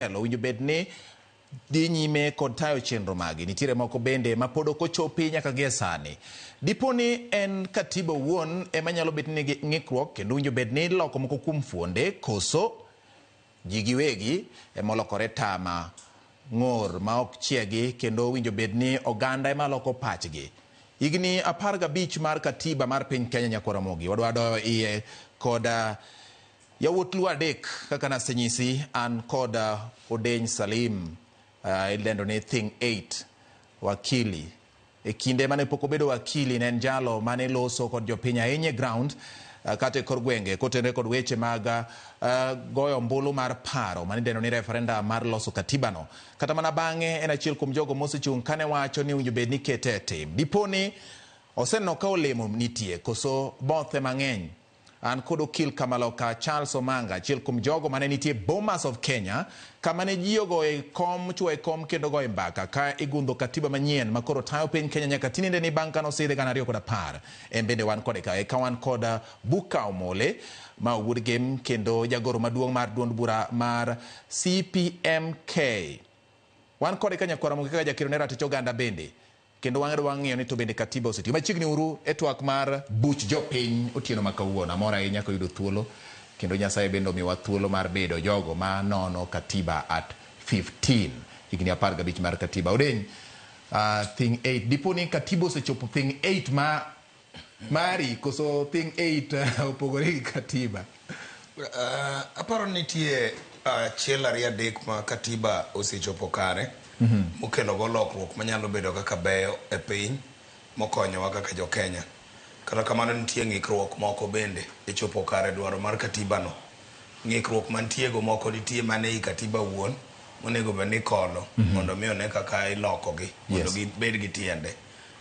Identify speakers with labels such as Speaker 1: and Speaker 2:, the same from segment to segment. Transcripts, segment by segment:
Speaker 1: Owinjo bed ni dhi nyime kod tayo chenro magi. Nitiere moko bende ma pod ok ochopi nyaka gie sani. Dipo ni en katiba owuon ema nyalo bet ni nigi ng'ikruok kendo owinjo bed ni iloko moko kuom fuonde koso ji giwegi ema olokore tama ng'or ma ok chiegi kendo owinjo bed ni oganda ema loko pachgi. Higni 15 mar katiba mar piny Kenya nyakwar Ramogi wadwa doyo iye kod Yawuot Luo adek kaka nasenyisi an kod Odeny Salim ilendo ni Thing 8 wakili. E kinde mane pok obedo wakili ne en jalo mane loso kod jopiny ahinya e ground kata e kor gwenge kotenore kod weche mag goyo ombulu mar paro mane idendo ni referendum mar loso katiba no. Kata mana bang'e en achiel kuom jogo mosechung' kane wacho ni owinjo bed ni ikete e tim. Dipo ni oseneno ka olemo nitie koso bothe mang'eny. An kod okil Kamaloka Charles Omanga, achiel kuom jogo mane nitie Bomas of Kenya, kama ne ji ogoye kom, chwoye kom kendo goye mbaka ka igundho katiba manyien ma koro tayo piny Kenya nyaka tinende ni bang' kane osidhe 2010. En bende wan kode ka. Eka wan kod Buka Omole ma wuod Gem kendo jagoro maduong' mar duond bura mar CPMK. Wan kode ka nyakwar Ramogi kaka jakero ne ratich oganda bende. Kendo wang'e wang'iyo ni to bende katiba osetiyo. Machiegni uru e twak mar buch jopiny otieno ma kawuono. Amor ahinya koyudo thuolo kendo Nyasaye bende omiwa thuolo mar bedo jogo ma nono katiba at 15. Higni 15 mar katiba. Odeny, thing 8. Dipo ni katiba osechopo thing 8 ma mari koso thing 8 opogore gi katiba?
Speaker 2: Aparo ni nitie achiel ariyo adek ma katiba osechopo kare mokelo go lokruok manyalo bedo kaka beyo e piny mokonyowa kaka jo Kenya. Kata kamano nitie ng'ikruok moko bende e chopo kare dwaro mar katiba no. Ng'ikruok mantie go moko nitie mana ei katiba wuon monego bed ni ikolo mondo mi one kaka ilokogi mondo gibed gi tiende.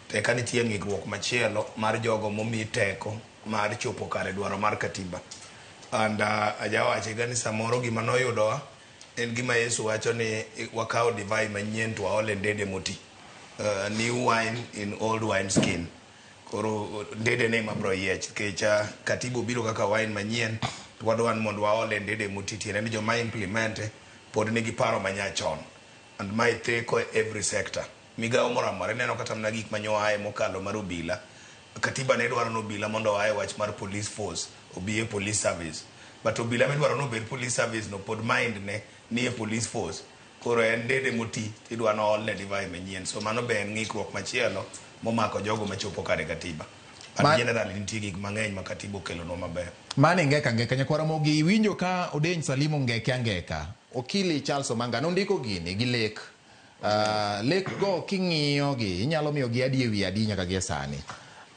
Speaker 2: To eka nitie ng'ikruok machielo mar jogo momi teko mar chopo kare dwaro mar katiba. And ajawache ga ni samoro gima noyudowa en gima Yesu wacho ni wakawo divai manyien to waole ndede moti. New wine in old wine skin. Koro ndede ne ema bro yiech nikech katiba obiro kaka wine manyien to wadwa ni mondo waole ndede moti tiende ni joma implement pod nigi paro manyachon. And mae theko every sector. Migawo moro amora ineno kata mana gik mane oaye mokalo mar obila. Katiba ne dwaro ni obila mondo oaye wach mar police force obi e police service. But obila midwaro ni obed police service no pod mind ne ni e police force. Koro en dede moti tidwa ni oolne divai manyien. So mano be en ng'ikruok machielo momako jogo machopo kare katiba. But generally nitie gik mang'eny ma katiba okelonwa maber.
Speaker 1: Mano ingeka ngeka nyakwar Ramogi iwinjo ka Odeny Salim ongeke angeka. Okili Charles Omanga nondiko gini gi lek. Lek go king'iyo gi inyalo miyo gi adi ewi adi nyaka gie sani?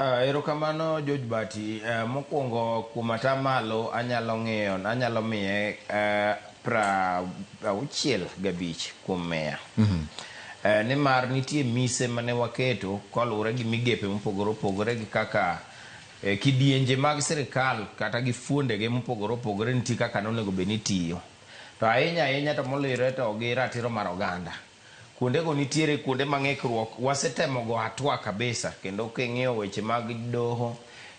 Speaker 3: Erokamano George Bati. Mokwongo kuom atamalo anyalo ng'iyo anyalo miye 65 kuom 100. Nimar nitie mise mane waketo koluwore gi migepe mopogore opogore gi kaka kidienje mag sirikal kata gi fuondege mopogore opogore nitie kaka nonego bed ni tiyo. To ahinya ahinya to molire to gi ratiro mar oganda. Kuondego nitiere kuonde ma ng'ikruok wasetemo go hatua kabisa kendo king'iyo weche mag doho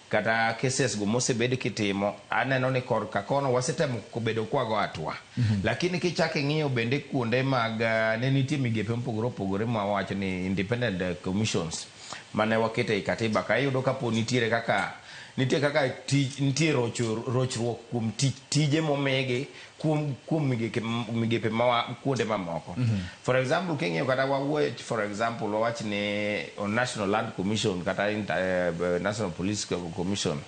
Speaker 3: kata cases go mosebed kitimo aneno ni korka kono wasetemo bedo kwago hatua. Lakini kichako ing'iyo bende kuonde mag ne nitie migepe mopogore opogore ma wawacho ni independent commissions mane waketo ei katiba ka iyudo kapo nitiere kaka nitie kaka tich nitie rochruok kuom tich tije momigi kuom kuom migepe migepe ma kuonde mamoko. For example king'iyo kata wawuoyo for example wawach ni National Land Commission kata National Police Commission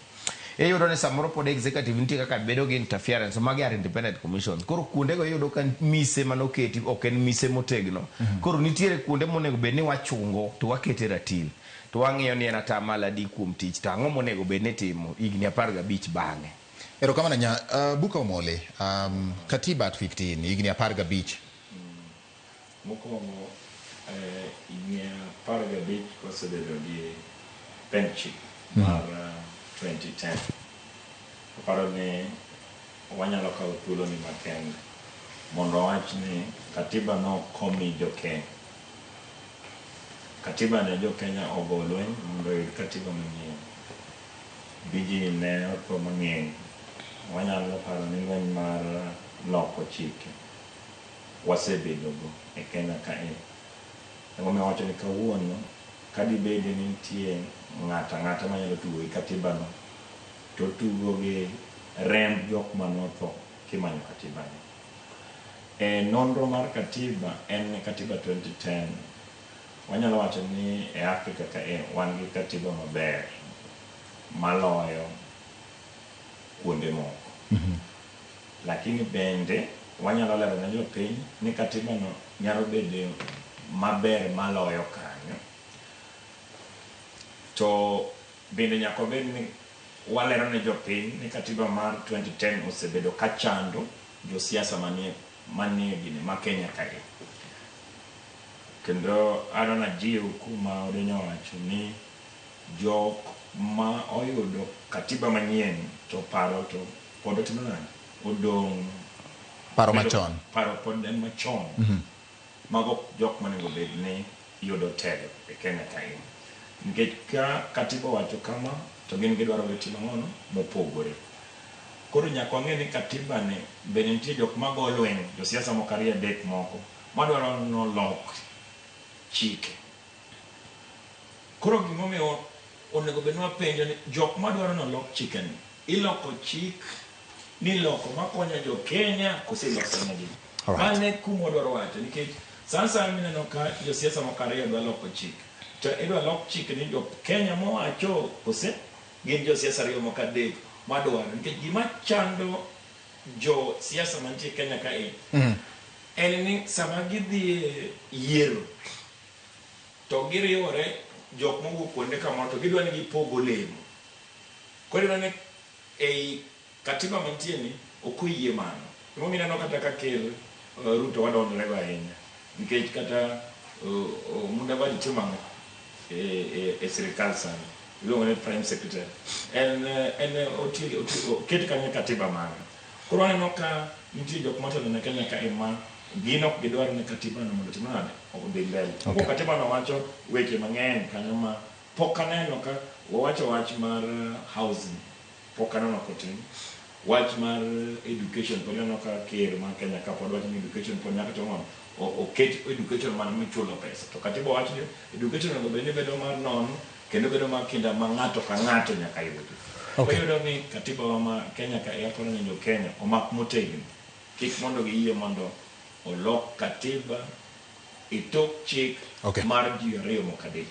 Speaker 3: iyudo ni samoro pod executive nitie kaka bedo gi interference magi are independent commissions. Koro kuondego iyudo ka mise manoketi ok en mise motegno. Koro nitiere kuonde monego bed ni wachungo to wakete ratil to wang'iyo ni en atamalo adi kuom tich to ang'o monego bed ni itimo higni 15 bang'e.
Speaker 1: Erokamano nya Buka Omole, katiba at 15 higni 15.
Speaker 4: Mokwongo higni 15 kosebedo gi pen chik mar 2010. Aparo ni wanyalo kawo thuolo ni makende mondo wawach ni katiba nok omi jo Kenya. Katiba ne jo Kenya ogo lweny mondo oyud katiba manyien. Bi ji ne otho mang'eny. Wanyalo paro ni lweny mar loko chike. wasebedogo e Kenya kae. Emomiyo awacho ni kawuono kadibedi ni nitie ng'ato ang'ata manyalo tugo gi katiba no, to otugo gi remb jok manotho kimanyo katiba ni. E nonro mar katiba en ni katiba 2010 wanyalo wacho ni e Afrika kae wan gi katiba maber maloyo kuonde moko. Lakini bende wanyalo lero ne jopiny ni katiba no nyalo bedo maber maloyo kanyo. To bende nyaka obed ni walero ne jopiny ni katiba mar 2010 osebedo kachando josiasa manie gine ma Kenya kae. Kendo adwa najiw kuma Odenyo owacho ni jok ma oyudo katiba manyien to paro to pod otimo nade? Odong'
Speaker 1: Paro machon.
Speaker 4: Paro pod en machon. Mago jok monego bed ni yudo telo e Kenya kae. Nikech ka katiba owacho kama to gin gidwaro gitimo ang'ono mopogore. Koro nyaka wang'e ni katiba ni bende nitie jok mago lweny, josiasa moko ariyo adek moko madwaro nolok chike. Koro gimomiyo onego bed ni wapenjo ni jok madwaro nolok chike ni, iloko chik ni loko makonyo jo Kenya koso iloko negi? Mano e kuma wadwaro wacho nikech sa asaya mineno ka josiasa moko ariyo dwa loko chik, to idwa lok chik ni jo Kenya mowacho kose gin josiasa ariyo moko adek madwaro nikech gima chando jo siasa mantie Kenya kae en ni sama gidhi e yiero to giriwore jok mowuok kuonde kamoro to gidwa ni gipog olemo. Koro iyudo ni ei katiba mantie ni ok oyie mano. Emomiyo ineno kata ka ker Ruto wadonjore go ahinya nikech kata Mudavadi timo ang'o e sirikal sani iluongo ni prime secretary en en otiyo oket kanyo katiba mare. Koro aneno ka nitie jok motelo ne Kenya kae ma gin ok gidwar ni katiba no mondo otim nade odhi mbele. Okay. Katiba no wacho weche mang'eny kanyo ma pok aneno ka wawacho wach mar housing pok aneno kotim. Wach mar education pod aneno ka ker mar Kenya ka pod wacho ni education pod nyaka tim ang'o oket education man michulo pesa. To katiba wacho ni education onego bed ni bedo mar nono kendo bedo mar kinda ma ng'ato ka ng'ato nyaka yudi. Okay. Wayudo ni katiba wa ma Kenya ka aparo ni jo Kenya omak motegno. Kik mondo giyie mondo olok katiba e tok chik mar ji ariyo moko adek.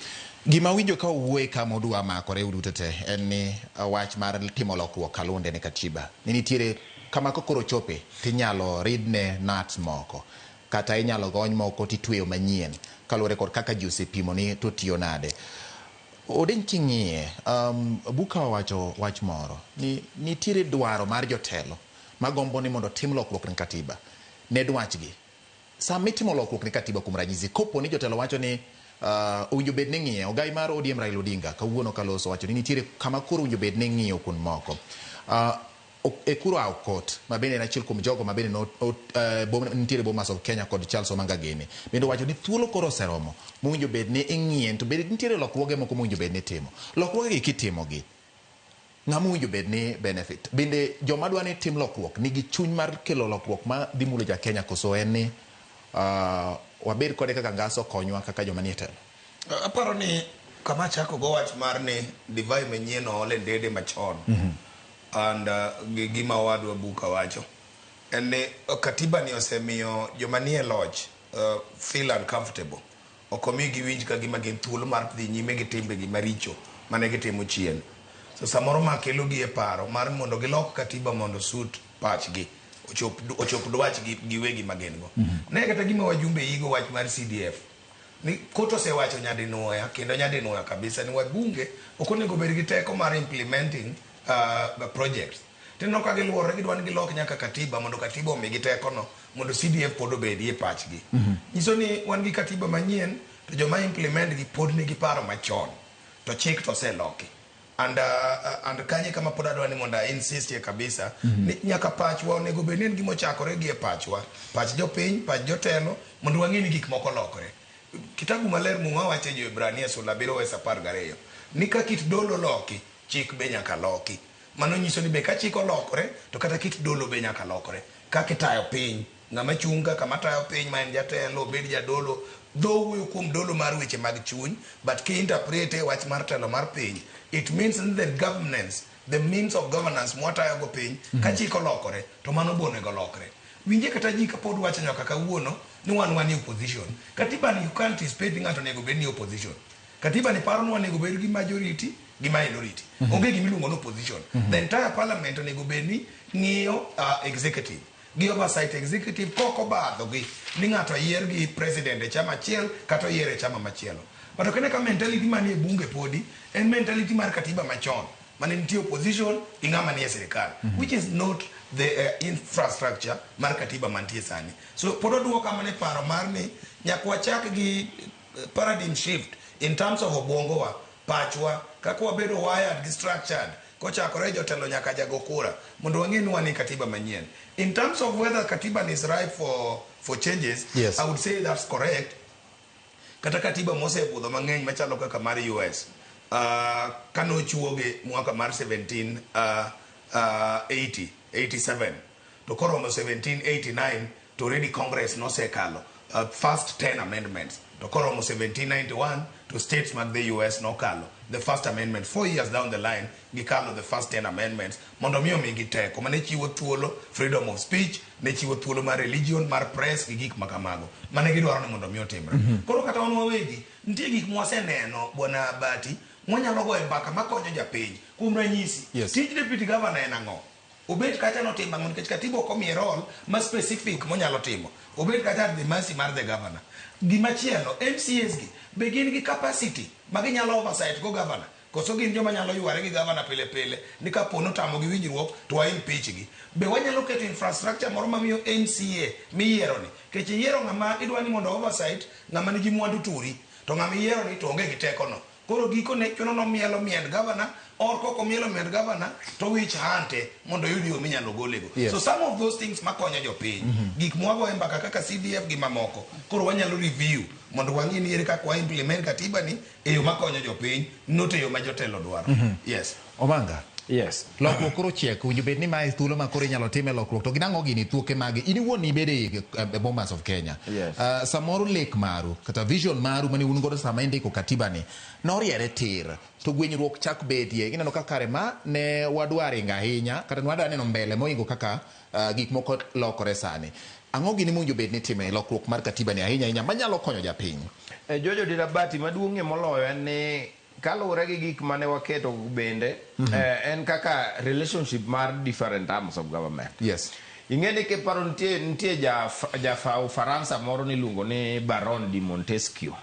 Speaker 1: Gima winjo ka owuoye ka modwa makore uduto te en ni wach mar timo lokruok kalunde ne katiba. Ni nitiere kama kokoro chope tinyalo ridne nuts moko kata inyalo gony moko titweyo manyien kaluwore kod kaka ji osepimo ni to tiyo nade. Odeny king'iye, Buka owacho wach moro ni nitiere dwaro mar jotelo magombo ni mondo tim lokruok ne katiba ne dwachgi. Sama itimo lokruok ne katiba kuom ranyisi, kopo ni jotelo wacho ni owinjo bed ni ng'iye, ogai mar ODM Raila Odinga kawuono kaloso wacho ni nitiere kama koro owinjo bed ni ng'iyo kuond moko. Ekuru Aukot ma bende en achiel kuom jogo ma bende nitiere Bomas of Kenya kod Charles Omanga gini bende owacho ni thuolo koro oseromo mowinjo bed ni ing'iye to bende nitiere lokruoge moko mowinjo bed ni itimo. Lokruoge gi kitimogi ng'ama owinjo bed ni benefit. Bende joma dwa ni tim lokruok nigi chuny mar kelo lokruok ma dhi mulo ja Kenya koso en ni wabed kode kaka ngaso okonywa kaka joma nie telo.
Speaker 2: Aparo ni kama achako go wach mar ni divai manyien ool e ndede machon. And gima owadwa Buka wacho en ni katiba ni osemiyo joma nie loch feel uncomfortable. Ok omi giwinj ka gima gin thuolo mar dhi nyime gi timbegi maricho mane gitimo chien. So samoro ma kelo gi e paro mar mondo gilok katiba mondo suit pachgi, ochop dwachgi giwegi ma gin go. Ne kata gima wajumbe igo wach mar CDF. Ni kot osewacho nyadinuoya kendo nyadinuoya kabisa ni wabunge ok onego bed gi teko mar implementing projects. Tineno ka giluorore gidwa ni gilok nyaka katiba mondo katiba omigi teko no mondo CDF pod obedie e pachgi. Nyiso ni wan gi katiba manyien to joma implement gi pod nigi paro machon to chik to oseloki. And kanye kama pod adwa ni mondo insist ye kabisa ni nyaka pachwa onego bed ni en gima ochakore gi e pachwa, pach jopiny, pach jotelo mondo wang'e ni gik moko lokore. Kitabu maler Muma wacho e Jo-Hibrania sula 7 wes 12 ni ka kit dolo loki, chik be nyaka loki. Mano nyiso ni be ka chik olokore to kata kit dolo be nyaka lokore. Kaka itayo piny Ng'ama chung' kaka matayo piny ma en jatelo, obed jadolo, dho wuoyo kuom dolo mar weche mag chuny, but ki interpret e wach mar telo mar piny, it means ni the governance, the means of governance mwatayo go piny, ka chik olokore, to mano bo onego olokre. Winje kata ji kapod wacho nyaka kawuono ni wan wan e opposition. Katiba ni you can't anticipate ni ng'ato onego bed ni opposition. Katiba ni paro ni onego bed gi majority gi minority. Onge gima iluongo ni opposition. The entire parliament onego bed ni ng'iyo executive gi oversight executive kok obadho gi ni ng'ato oyier gi president e chama achiel kata oyier e chama machielo. But ok ine ka mentality manie bunge podi en mentality mar katiba machon mane nitie opposition gi ng'ama nie sirikal, which is not the infrastructure mar katiba mantie sani. So pod oduoka mana e paro mar ni nyaka wachak gi paradigm shift in terms of obwongowa, pachwa, kaka wabedo wired gi structured kochakore jotelo nyaka jago kura mondo wang'e ni wan e katiba manyien. In terms of whether katiba is ripe for changes, I would say that's correct. Kata katiba mosebudho mang'eny machalo kaka mar US, kanochuoge mwaka mar 17 80 87 to koromo 1789 to already Congress nosekalo first 10 amendments, to koromo 1791 to states mag the US nokalo the first amendment. 4 years down the line gikalo the first 10 amendments mondo mi omigi teko mane chiwo thuolo freedom of speech, ne chiwo thuolo mar religion, mar press gi gik makamago mane gidwaro ni mondo mi otimre. Koro kata wan wawegi nitie gik mwaseneno, bwana Bati, mwanyalo goyo mbaka makonyo japiny. Kuom ranyisi, tij deputy governor en ang'o? Obet kacha notimo ang'o? Nikech katiba ok omiye role ma specific monyalo timo, obet kacha at the mercy mar the governor. Gimachielo, MCAs gi be gin gi capacity ma ginyalo oversight go governor, koso gin joma nyalo yware gi governor pile pile ni kapo notamo gi winjruok to wa impeach gi? Be wanyalo keto infrastructure moro mamiyo MCA miyiero ni kech iyiero ng'ama idwa ni mondo oversight ng'ama nigi mwandu turi, to ng'ama iyiero ni to onge gi teko no, koro gikone chuno nomielo miend governor or kok omielo miend governor to wich hante mondo oyud yo minyalo golego. So some of those things makonyo jopiny, gik mwagoye mbaka kaka CDF gi mamoko, koro wanyalo review mondo wang'i ni ere kaka wa implement katiba ni e yo makonyo jopiny, not e yo ma jotelo dwaro. Yes.
Speaker 1: Omanga.
Speaker 3: Yes.
Speaker 1: Lokruok koro chiek, owinjo bed ni mae thuolo ma koro inyalo time lokruok. To ginang'o gini thuoke mage? In iwuon ibede e Bomas of Kenya.
Speaker 3: Yes.
Speaker 1: Samoro lek maru kata vision maru mane un godo sama indiko katiba ni noriere tir to gwenyruok chak bedie. Ineno ka kare ma ne wadwa ringo ahinya kata ne wadwa neno mbele mohingo kaka gik moko lokore sani. Ang'o gini mowinjo bed ni itime lokruok mar katiba ni ahinya ahinya manyalo konyo japiny?
Speaker 3: Jojo Dirabati, maduong'ie moloyo en ni kaluwore gi gik mane waketo bende, en kaka relationship mar different arms of government. Ing'e ni kiparo nitie ja Ufaransa moro niluongo ni Baron de Montesquieu.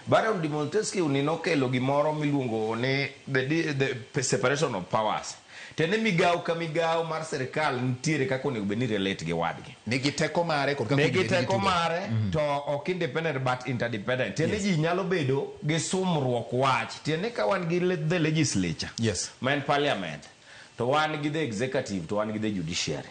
Speaker 3: Baron de Montesquieu ni nokelo gimoro miluongo ni the separation of powers. Tiende migawo ka migawo mar sirikal nitiere kaka onego bed ni relate gi wadgi.
Speaker 1: Nigi teko mare kod kaka
Speaker 3: nigi
Speaker 1: owinjo bed ni
Speaker 3: teko
Speaker 1: gitudore.
Speaker 3: Mare to ok independent but interdependent. Tiende ji nyalo bedo gi sumruok wach. Tiende ka wan gi the legislature ma en parliament, to wan gi the executive, to wan gi the judiciary.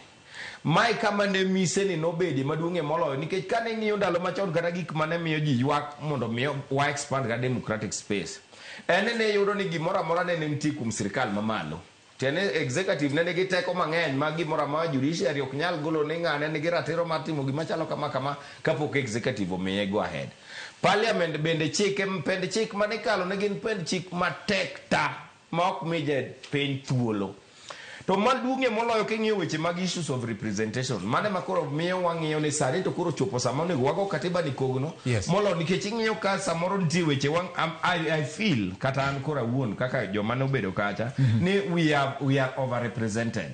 Speaker 3: Mae kama ne mise ni nobedie maduong'ie moloyo, nikech kane ing'iyo ndalo machon kata gik mane miyo ji ywak mondo mi wa expand ka democratic space en ni ne iyudo ni gimoro amora ne nitie kuom sirikal mamalo. Tiende executive ne nigi teko mang'eny ma gimoro amora judiciary ok nyal golo ni ng'ane nigi ratiro mar timo gima chalo kama kama kapok executive omiye go ahead. Parliament bende chike, pend chik mane ikalo ne gin pend chik matek ta ma ok mi piny thuolo. To maduong'ie moloyo, king'iyo weche mag issues of representation, mane ma koro miyo wang'iyo ni sani to koro chopo sama onego wago katiba ni kogno moloyo, nikech ing'iyo ka samoro nitie weche I feel kata an koro awuon kaka joma nobedo kacha ni we are overrepresented.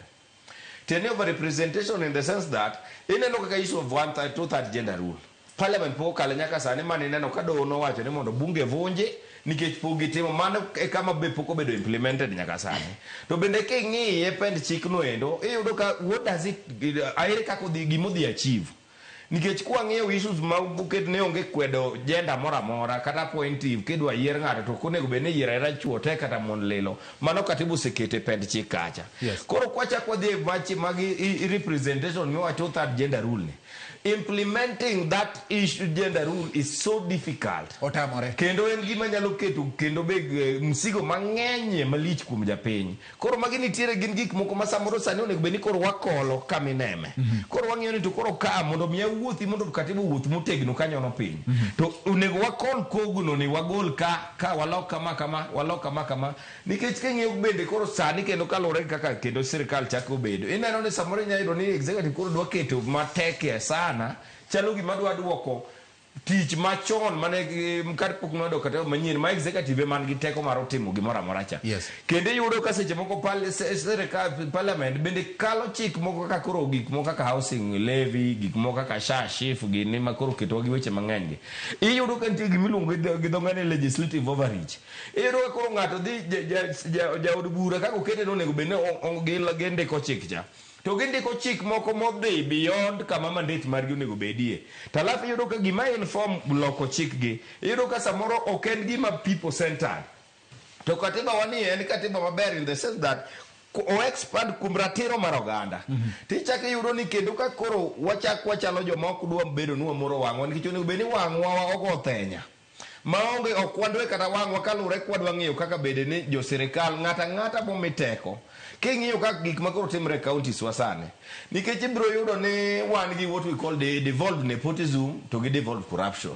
Speaker 3: Tiende overrepresentation in the sense that ineno kaka issue of one third, two third gender rule, parliament pok okale nyaka sani. Mane ineno ka doho nowacho ni mondo bunge vunji nikech pok gitimo mano, e kama be pok obedo implemented nyaka sani. To bende king'iye pend chikno endo, iyudo ka what does it, ere kaka odhi gimodhi achieve, nikech kwang'iyo issues ma oket ne onge kwedo gender moro amora kata appointive. Kidwa yier ng'ato to ok onego bed ni yiero ayiera chuo te kata mon lilo. Mano katiba osekete pend chik kacha. Koro kwachak wadhi e wach mag representation miwacho third gender rule ni. Implementing that issue, gender rule, is so difficult.
Speaker 1: Otamore.
Speaker 3: Kendo en gima nyalo keto kendo be msigo mang'eny malich kuom japiny. Koro magi nitiere gin gik moko ma samoro sani onego bed ni koro wakolo kama ineme. Koro wang'iyo ni to koro ka mondo mi awuothi, mondo katiba owuoth motegno kanyono piny, to onego wakol kogno ni wagol ka walok kama kama, walok kama kama, nikech king'iyo bende koro sani kendo kaluwore gi kaka kendo sirikal chako bedo, ineno ni samoro inyalo yudo ni executive koro dwa keto matek sana, chalo gima dwa duoko tich machon mane kapok noyudo katiba manyien ma executive ema nigi teko mar timo gimoro amora cha. Kendo iyudo ka seche moko sirikal, parliament bende kalo chik moko kaka koro gik moko kaka housing levy, gik moko kaka SHA, SHIF gini ma koro ketowa gi weche mang'eny gi. Iyudo ka nitie gimiluongo gi dho ng'ere ni legislative overreach. Iyudo ka koro ng'ato dhi jaod bura kaka okete ni onego bed ni gindiko chik cha. To gindiko chik moko modhi beyond kama mandate margi onego bedie. To alafu iyudo ka gima inform loko chik gi, iyudo ka samoro ok en gima people centered. To katiba wani en katiba maber in the sense that o expand kuom ratiro mar oganda. Tichako iyudo ni kendo ka koro wachak wachalo joma ok dwa bedo ni wamoro wang'wa, nikech onego bed ni wang'wa ogo thenya. Maonge ok wadwe kata wang'wa kaluwore kwadwa ng'iyo kaka bede ni jo sirikal ng'ato ang'ata momi teko. King'iyo kaka gik ma koro timre e counties wa sani, nikech ibiro yudo ni wan gi what we call the devolved nepotism to gi devolved corruption.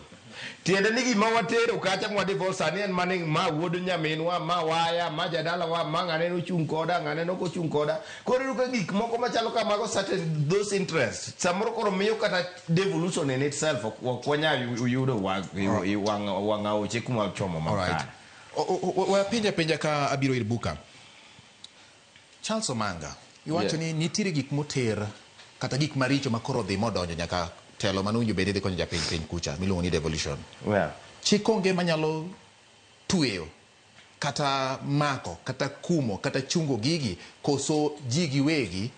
Speaker 3: Tiende ni gima watero kacha mwa devolve sani en mani ma wuod nyaminwa, ma waya, ma jadalawa, ma ng'ane nochung' koda, ng'ane nok ochung' koda. Koro iyudo ka gik moko machalo kamago, certain those interests, samoro koro miyo kata devolution in itself ok wanyal yudo wang' aoche kuma chomo makare.
Speaker 1: Wapenja penja ka abiro ir Buka. Charles Omanga, iwacho ni nitiere gik moter kata gik maricho ma koro dhi modonjo nyaka telo manowinjo bed ni dhi konyo japiny piny kucha miluongo ni devolution. Chik onge manyalo tweyo kata mako kata kumo kata chungo gigi, koso ji giwegi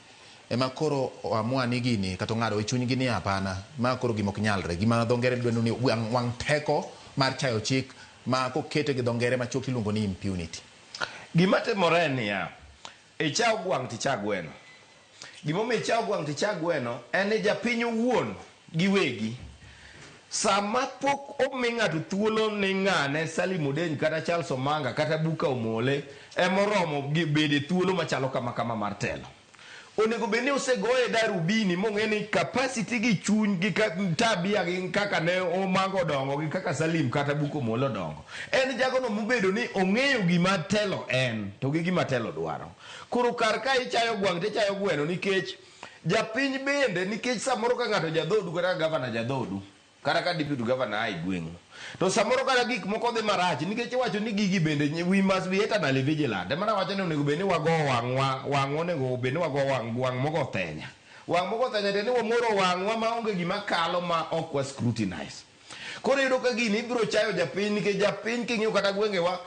Speaker 1: ema koro oamua ni gini kata ong'ado e chunygi ni hapana, ma koro gima ok nyalre, gima dho ngere dwaro ni wang' teko mar chayo chik ma kokete gi dho ngere machuok iluongo ni impunity.
Speaker 3: Gima timore en niya, ichaw gwang' ticha gweno. Gimomiyo ichaw gwang' ticha gweno en ni japiny owuon giwegi sama pok omi ng'ato thuolo ni ng'ane Salim Odeny kata Charles Omanga kata Buka Omole emoromo gi bedo e thuolo machalo kama kama mar telo. Onego bed ni osegoye darubini mong'e ni capacity gi chuny gi tabia gi kaka ne Omanga odongo gi kaka Salim kata Buka Omole odongo. En jagono mobedo ni ong'eyo gima telo en to gi gima telo dwaro. Koro kar ka ichayo gwang' tichayo gweno, nikech japiny bende, nikech samoro ka ng'ato jadhodu kata ka gavana jadhodu kata ka deputy governor a e gweng'u, to samoro kata gik moko dhi marach nikech iwacho ni gigi bende we must be eternally vigilant. Ema nawacho ni onego bed ni wago wang'wa, wang'wa onego bed ni wago wang' mogo thenya, wang' mogo thenya tiende ni wamoro wang'wa maonge gima kalo ma ok wa scrutinize. Koro iyudo ka gini ibiro chayo japiny, nikech japiny king'iyo kata gwengewa,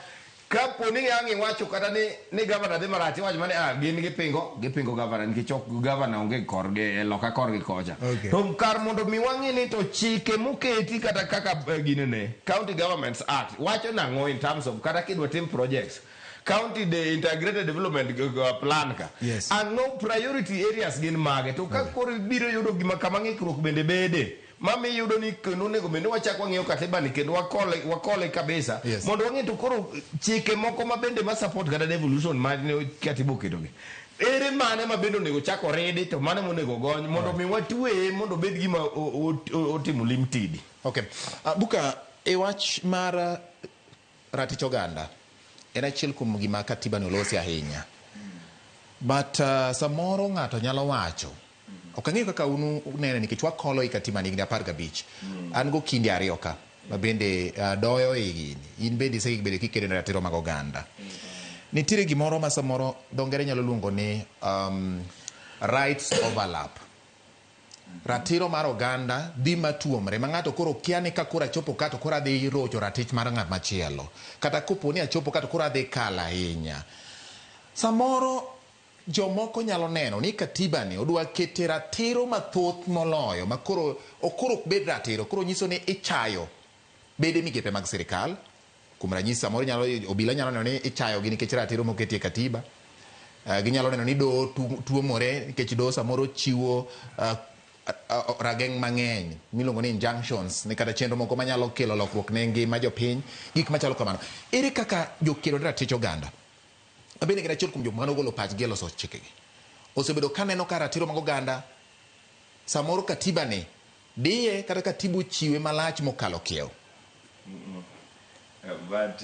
Speaker 3: kapo ni ang' iwacho kata ni gavana dhi marach, iwacho mana ah, gin gipingo gavana nikech ok gavana onge korgi e loka korgi kocha. To kar mondo mi wang'i ni to chike moketi kata kaka ginene County Governments Act wacho nang'o in terms of kata kidwa tim projects, county the integrated development plan ka, ang'o priority areas gin mage, to ka koro ibiro yudo gima kama ng'ikruok bende bede mami yudo ni kendo onego bed ni wachak wang'iyo katiba ni kendo wakole kabisa mondo wang'e to koro chike moko ma bende ma support kata devolution ma ne katiba oketogi ere mane ma bende onego chak oridi to mane monego gony mondo mi watweye mondo obed gima otimo limtidi.
Speaker 1: Okay. Buka, e wach mar ratich oganda en achiel kuom gima katiba ni olosi ahinya. But samoro ng'ato nyalo wacho, ok ang'eyo kaka un unene nikech wakolo i katiba ni higni 15. An go kinde ariyo ka ma bende doyo e gini. In bende isebedo kikedo ne ratiro mag oganda. Nitiere gimoro ma samoro dho ngere nyalo luongo ni rights overlap. Ratiro mar oganda dhi matuomre ma ng'ato koro kia ni ka koro achopo ka to koro adhi rocho ratich mar ng'at machielo. Kata kopo ni achopo ka to koro adhi kalo ahinya. Samoro jomoko nyalo neno ni katiba ni odwa kete ratiro mathoth moloyo ma koro ok koro ok bed ratiro, koro nyiso ni ichayo bede migepe mag sirikal. Kuom ranyisi samoro nyalo obila nyalo neno ni ichayo gi nikech ratiro moketi e katiba. Ginyalo neno ni doho tuomore nikech doho samoro chiwo Rageng' mang'eny miluongo ni injunctions ni kata chenro moko manyalo kelo lokruok ne ngima jopiny, gik machalo kamano. Ere kaka jokedo ne ratich oganda mabende gin achiel kuom jok mane ogolo pachgi e loso chikegi osebedo kaneno ka ratiro mag oganda samoro katiba ni diye kata katiba ochiwe malach mokalo kiewo?
Speaker 4: But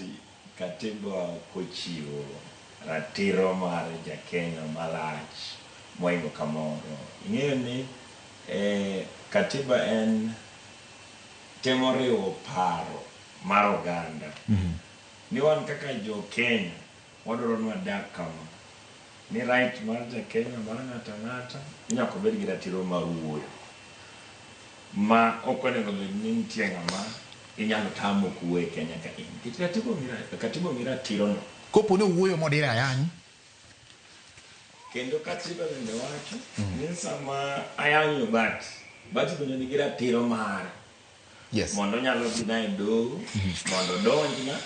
Speaker 4: katiba ok ochiwo ratiro mar jakenya malach mohingo kamoro. Ing'eyo ni katiba en temo riwo paro mar oganda. Ni wan kaka jo Kenya wadwaro ni wadak kama. Ni right mar jakenya mar ng'ato ang'ata nyaka obed gi ratiro mar wuoyo. Ma ok onego bed ni nitie ng'ama inyalo tam ok wuo e Kenya ka in. Nikech katiba omi ratiro no.
Speaker 1: Kopo ni owuoyo modire ayany.
Speaker 4: Kendo katiba bende wacho ni sama ayanyo Bati, Bati bende nigi ratiro mare. Mondo onyalo dhi na e doho, mondo odonjna,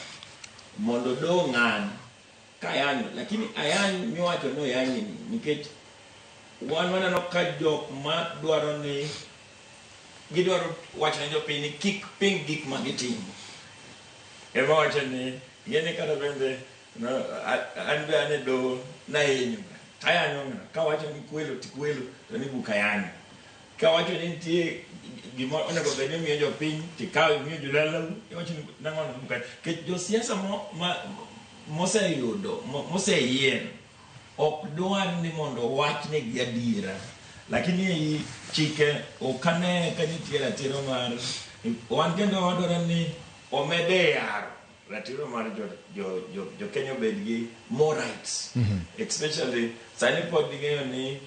Speaker 4: mondo doho ng'ad ka ayanyo. Lakini ayany miwacho ni oyanyi ni nikech wan waneno ka jok ma dwaro ni gidwaro wacho ne jopiny ni kik ping gik ma gitimo. Ema wacho ni ing'e ni kata bende no, an be an e doho nahinyo ga. Tayanyo ng'a? Kawacho ni kwelo to kwelo to ni buk ayanyo. Kawacho ni nitie gima onego bed ni imiyo jopiny tikawo imiyo jodalau iwacho ni nang'o no buk ayanyo. Nikech josiasa moseyudo moseyier ok dwar ni mondo owachnegi adiera. Lakini ei chike ok ane ka nitie ratiro mar wan kendo wadwaro ni omede yaro ratiro mar jo Kenya obed gi more rights. Especially sani pod ing'eyo ni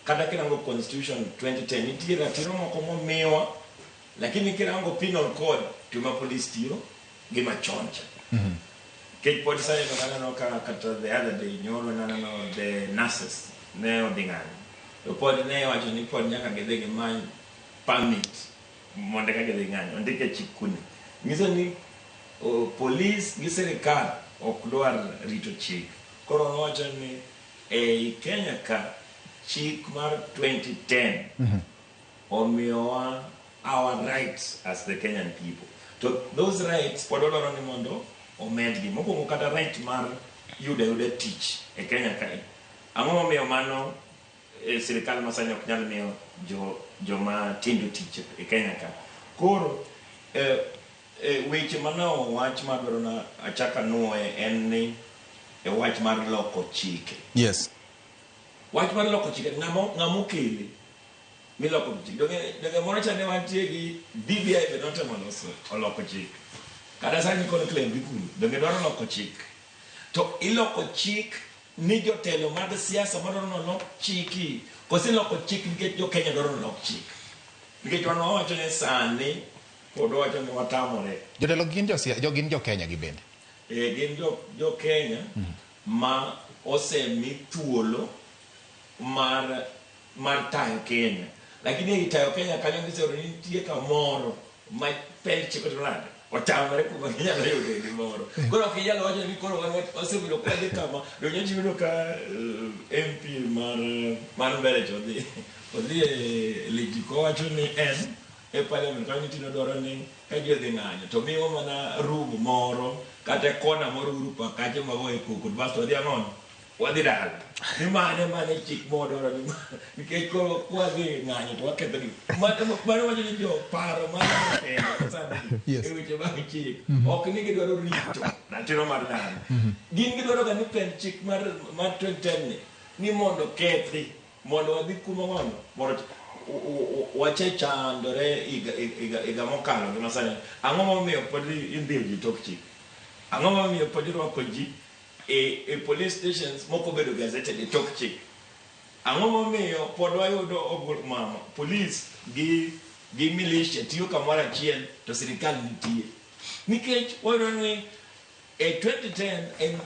Speaker 4: kata kirango constitution 2010 nitie ratiro moko momiwa, lakini kirango penal code to ma police tiyo gi machon cha. Nikech pod sani to aneno ka kata the other day nyoro naneno the nurses ne odhi ng'anyo to pod ne wacho ni pod nyaka gidhi gimany permit mondo eka gidhi ng'anyo. Ondik e chik kune nyiso ni police gi sirikal ok dwar rito chik. Koro nowacho ni ei Kenya ka chik mar 2010 omiyowa our rights as the Kenyan people. To those rights pod wadwaro ni mondo omedgi. Mokwongo kata right mar yudo ayuda tich e Kenya kae. Ang'o momiyo mano sirikal masani ok nyal miyo joma tindo tich e Kenya ka? Koro weche mane owach madwaro na achak anuoye en ni e wach mar loko chike. Wach mar loko chike ng'ama okele miloko chik. Donge moro cha ne wantie gi BBI be notemo loso oloko chik. Kata sani conclave dhi kuno, donge dwaro loko chik. To iloko chik ni jotelo mag siasa madwaro ni olok chiki, koso iloko chik nikech jo Kenya dwaro ni olok chik. Nikech wan wawacho ni sani pod wawacho ni watamore.
Speaker 1: Jotelo gin gin jo Kenya gi bende.
Speaker 4: Gin jo Kenya ma osemi thuolo mar tayo Kenya. Lakini ei tayo Kenya kanyo giseyudo ni nitie kamoro ma pend chik otimo nade? Otamore kuma ginyalo yude gimoro. Koro ok inyal wacho ni koro wan wasebedo ka wadhi kama. Donge nyocha iyudo ka MP mar mbele cha odhi e Lijiko owacho ni en e parliament kanyo nitie nodwaro ni ka ji odhi ng'anyo to miwa mana room moro kata kona moro uru pa kacha magoye koko basto wadhi ang'ono wadhi dala ni mane chik modwaro ni nikech koro kwadhi ng'anyo to waketho gik mano wacho ni jo paro mar jotelo sani e weche mag chik ok ni gidwaro rito ratiro mar dhano. Gin gidwaro ga ni pend chik mar 2010 ni mondo kethi mondo wadhi kuma mondo moro wache chandore higa mokalo gi masani. Ang'o momiyo pod indhiyo ji tok chik? Ang'o momiyo pod irwako ji e police stations moko bedo gazetted e tok chik? Ang'o momiyo pod wayudo ogol mama police gi militia tiyo kamoro achiel to sirikal nitie? Nikech wayudo ni e 2010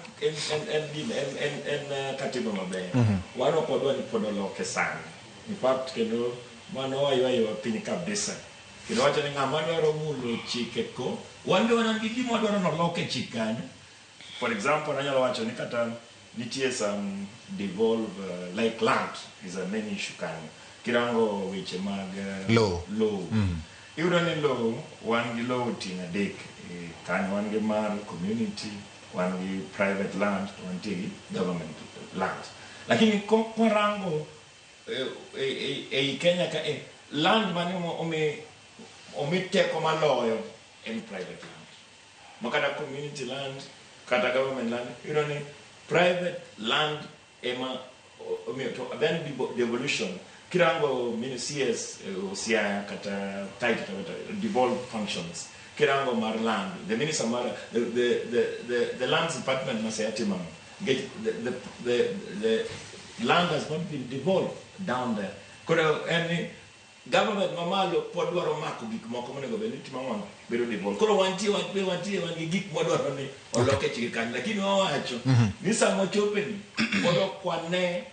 Speaker 4: en katiba maber. Wan ok wadwa ni pod oloke sani. In fact kendo mano waywayowa piny kabisa. Kendo wacho ni ng'ama dwaro mulo chike ko wan be wan gi gima wadwaro ni olok e chik kanyo. For example, anyalo wacho ni kata nitie some devolve like land is a main issue kanyo. Kirango weche mag
Speaker 1: Lowo.
Speaker 4: Lowo. Iyudo ni lowo, wan gi lowo tieng' adek kanyo wan gi mar community, wan gi private land, to wantie gi government land. Lakini kwarango ei Kenya ka land mane omi teko maloyo en private land. Ma kata community land, kata government land, iyudo ni private land ema omiyo to then devolution kirango mini CS Siaya kata Taita Taveta devolved functions kirango mar land the minister mar the lands department ma Siaya timo ang'o? Nikech the land has not been devolved down there. Koro en ni government mamalo pod dwaro mako gik moko monego bed ni timo ang'o bedo devolved. Koro wantie wantie wan gi gik mwadwaro ni olok e chike kanyo lakini wawacho ni sama ochopeni pod ok wane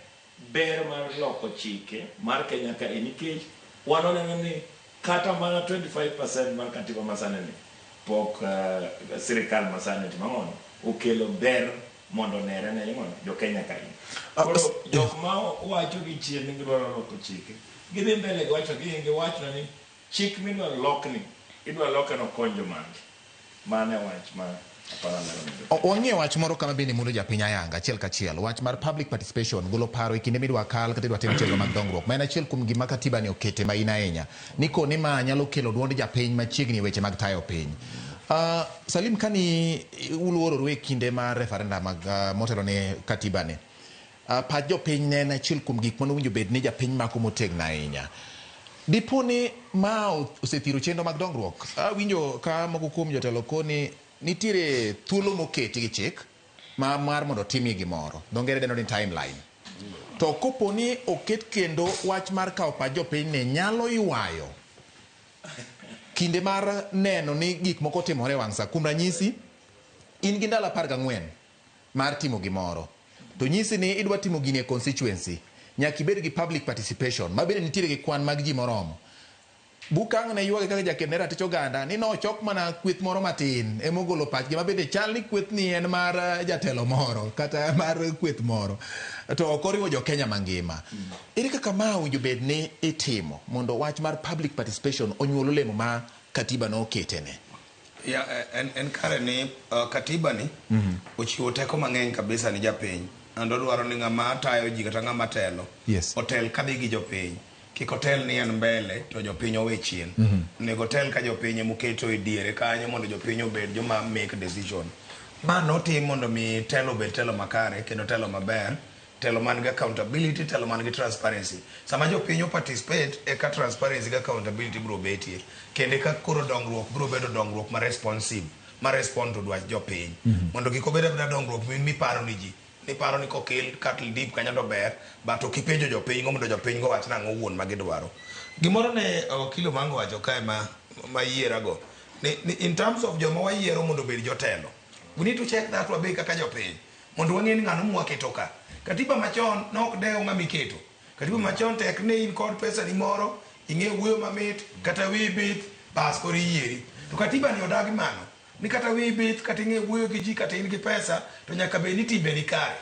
Speaker 4: ber mar loko chike mar Kenya ka e nikech wan waneno ni kata mana 25% mar katiba masani ni pok sirikal masani otimo ang'o okelo ber mondo onere ne mondo jo Kenya ka in. Koro jok ma wacho gi chien ni gidwaro loko chike gidhi mbele giwacho gi giwacho ni chik midwa lokni idwa loke nokony jomage. Mano e wach ma aparo lero ne jopiny.
Speaker 1: Wang'iyo wach moro kama bende mulo japiny ayanga achiel kachiel wach mar public participation golo paro e kinde midwa kal kata idwa tim chenro mag dongruok ma en achiel kuom gima katiba ni okete main ahinya ni koni ma nyalo kelo duond japiny machiegni e weche mag tayo piny. Salim kani uluororu e kinde mar referendum mag motelo ne katiba ni pach jopiny ne en achiel kuom gik manowinjo bed ni japiny mako motegno ahinya. Dipo ni ma osethiro chenro mag dongruok. Awinjo ka moko kuom jotelo koni nitiere thuolo moketi gi chik ma mar mondo otimie gimoro. Dho ngere dendo ni timeline. To kopo ni oket kendo wach mar kawo pach jopiny ni nyalo ywayo kinde mar neno ni gik moko otimore e wang' sa. Kuom ranyisi, in gi ndalo 14 mar timo gimoro. To nyisi ni idwa timo gini e constituency, nyaka ibed gi public participation, ma bende nitiere gi kwan mag ji moromo. Buk ang' ne ywage kaka jaked ne ratich oganda ni nochok mana kweth moro matin emogolo pachgi ma bende chal ni kweth ni en mar jatelo moro kata mar kweth moro to ok oriwo jo Kenya mangima. Ere kaka ma owinjo bed ni itimo mondo wach mar public participation onyuol olemo ma katiba noketene?
Speaker 2: Ya, en kare ni katiba ni ochiwo teko mang'eny kabisa ni japiny. And odwaro ni ng'ama tayo ji kata ng'ama telo otel kadhi gi jopiny. Kik otel ni en mbele to jopiny owe chien. Onego otel ka jopiny emoketo e diere kanyo mondo jopiny obed joma make decision. Ma notim mondo mi telo obed telo makare kendo telo maber, telo man gi accountability, telo man gi transparency. Sama jopiny o participate eka transparency gi accountability biro betie. Kendo eka koro dongruok biro bedo dongruok ma responsive, ma respond to dwach jopiny. Mondo kik obed abeda dongruok miparo ni ji. Niparo ni kokel cattle dip kanyo to ber, but ok ipenjo jopiny go mondo jopiny go wach nang'o wuon ma gidwaro. Gimoro ne Okilo Mango wacho kae ma yierago, ni in terms of joma wayiero mondo obed jotelo, we need to check that wabe kaka jopiny, mondo wang'e ni ng'ano mwaketo ka. Katiba machon ne ok dew ng'ama iketo. Katiba machon tek ne in kod pesa ni moro, ing'e wuoyo mamit, kata wiyi bith, bas koro iyieri. To katiba ni odagi mano. Ni kata wiyi bith, kata ing'e wuoyo gi ji, kata in gi pesa, to nyaka bed ni timbeni kare.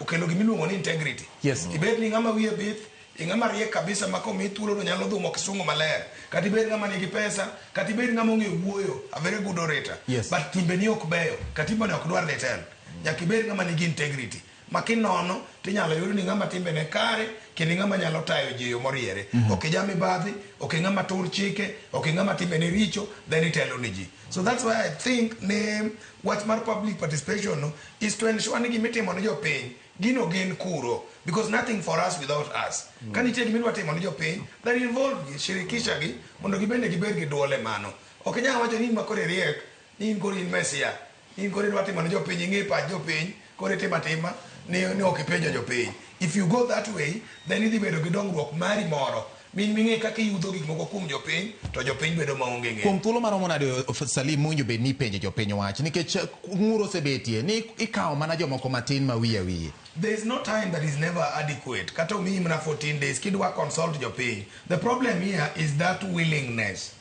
Speaker 2: Okelo gimiluongo ni integrity. Ibed ni ng'ama wiye bith, ing'ama riek kabisa ma komi thuolo to nyalo dhumo kisungu maler. Kata ibed ng'ama nigi pesa, kata ibed ng'ama ong'e wuoyo, a very good orator. But timbeni ok beyo, katiba ni ok dwar ni tel. Nyaka ibed ng'ama nigi integrity. Ma kinono, tinyalo yud ni ng'ama timbene kare, kendo ng'ama nyalo tayo ji e yo moriere. Ok ija mibadhi, ok ng'ama tur chike, ok ng'ama timbene richo, then itelo ni ji. So that's why I think ni wach mar public participation no is to ensure ni gimitimo ni jopiny, gino gin kuro. Because nothing for us without us. Ka nitie gima idwa timo ni jopiny, then involve gi, shirikisha gi, mondo gibende gibed gi duol e mano. Ok inyal wacho ni in ma koro iriek, ni in koro in Mesia, ni in koro idwa timo ne jopiny, ing'e pach jopiny, koro itimo atima, ni ok ipenjo jopiny. If you go that way, then idhi bedo gi dongruok mari moro. Min ming'e kaka iyudho gik moko kuom jopiny, to jopiny bedo maonge ng'eyo.
Speaker 1: Kuom thuolo maromo nade, Salim, mowinjo bed ni ipenjo jopiny wach, nikech ng'ur osebetie ni ikawo mana jomoko matin ma wiye wiye.
Speaker 2: There is no time that is never adequate. Kata omiyi mana 14 days, kidwa consult jopiny. The problem here is that willingness.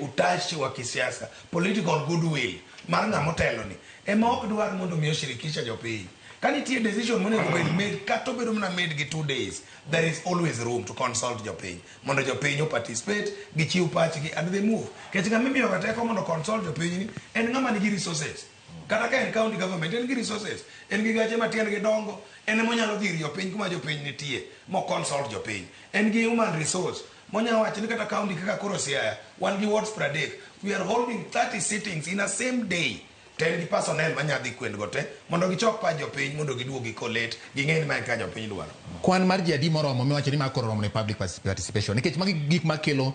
Speaker 2: Utashi wa kisiasa, political goodwill mar ng'ama otelo ni. Ema ok dwar mondo mi oshirikisha jopiny. Ka nitie decision monego bed made, kata obedo mana made gi 2 days, there is always room to consult jopiny mondo jopiny o participate, gichiw pachgi and they move. Nikech ng'ama imiyo ga teko mondo consult jopiny ni en ng'ama nigi resources. Kata ka en county government, en gi resources, en gi gache matiendgi dongo, en emonyalo dhi ir jopiny kuma jopiny nitie mo consult jopiny. En gi human resource monyalo wacho ni kata county kaka koro Siaya wan gi wards 30, we are holding 30 sittings in a same day, to en gi personnel manya dhi kwendgo te mondo gichok pach jopiny mondo giduog gi collate ging'e ni mae ka jopiny dwaro.
Speaker 1: Kwan mar ji adi moromo miwacho ni ma koro oromo ne public participation? Nikech magi gik makelo